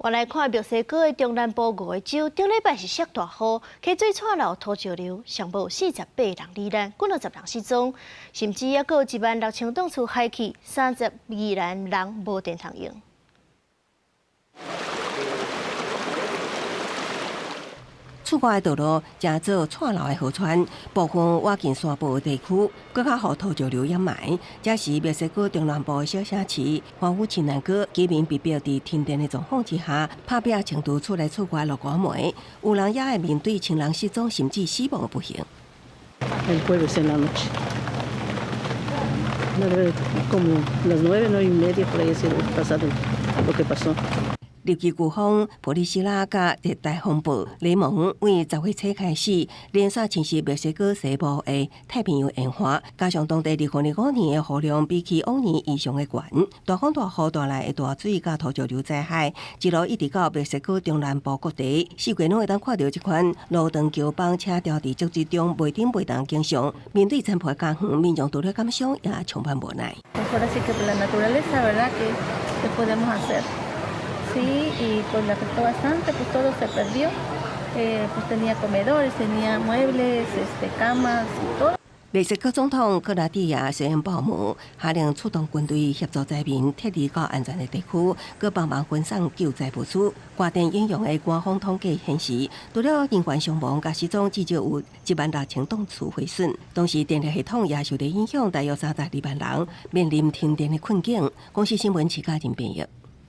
我來看墨西哥的中南部五個州，頂禮拜是落大雨，溪水掣流土石流，上無48人罹難，幾若十人失蹤，甚至猶閣有16,000棟厝害去，32萬人無電通用。厝外的道路成做掣流的河川，部分倚近山坡的地區，閣較予土石流掩埋。這是墨西哥中南部的小城市，華府市南區居民被迫佇停電的狀況之下，拍拚穿佇厝內厝外落寒梅，有人也會面對親人失蹤甚至死亡的不幸。 El jueves en la noche. Como las 9, 9:30, por ahí pasado lo que pasó. 入境颶風普里希拉佮熱帶風暴雷蒙為10月初開始，連續侵襲墨西哥西部的太平洋沿岸，加上當地2025年的雨量比起往年異常的懸，大風大雨帶來的大水佮土石流災害，一路一直到墨西哥中南部各地，四界攏會當看著這款路燈橋枋車吊佇積水中袂振袂動景象。面對殘破家園，民眾除了感傷，也充滿無奈。 Sí, y pues le afectó bastante, pues todo se perdió. Pues tenía comedores, tenía muebles, camas y todo. 墨西哥總統克拉蒂亞雖然報姆下令出動軍隊協助災民撤離到安全的地區，閣幫忙分送救災物資。外電引用的官方統計顯示，除了人員傷亡佮失蹤，至少有16,000棟厝毀損。同時，電力系統也受到影響，大約32萬人面臨停電的困境。公視新聞徐嘉仁編譯。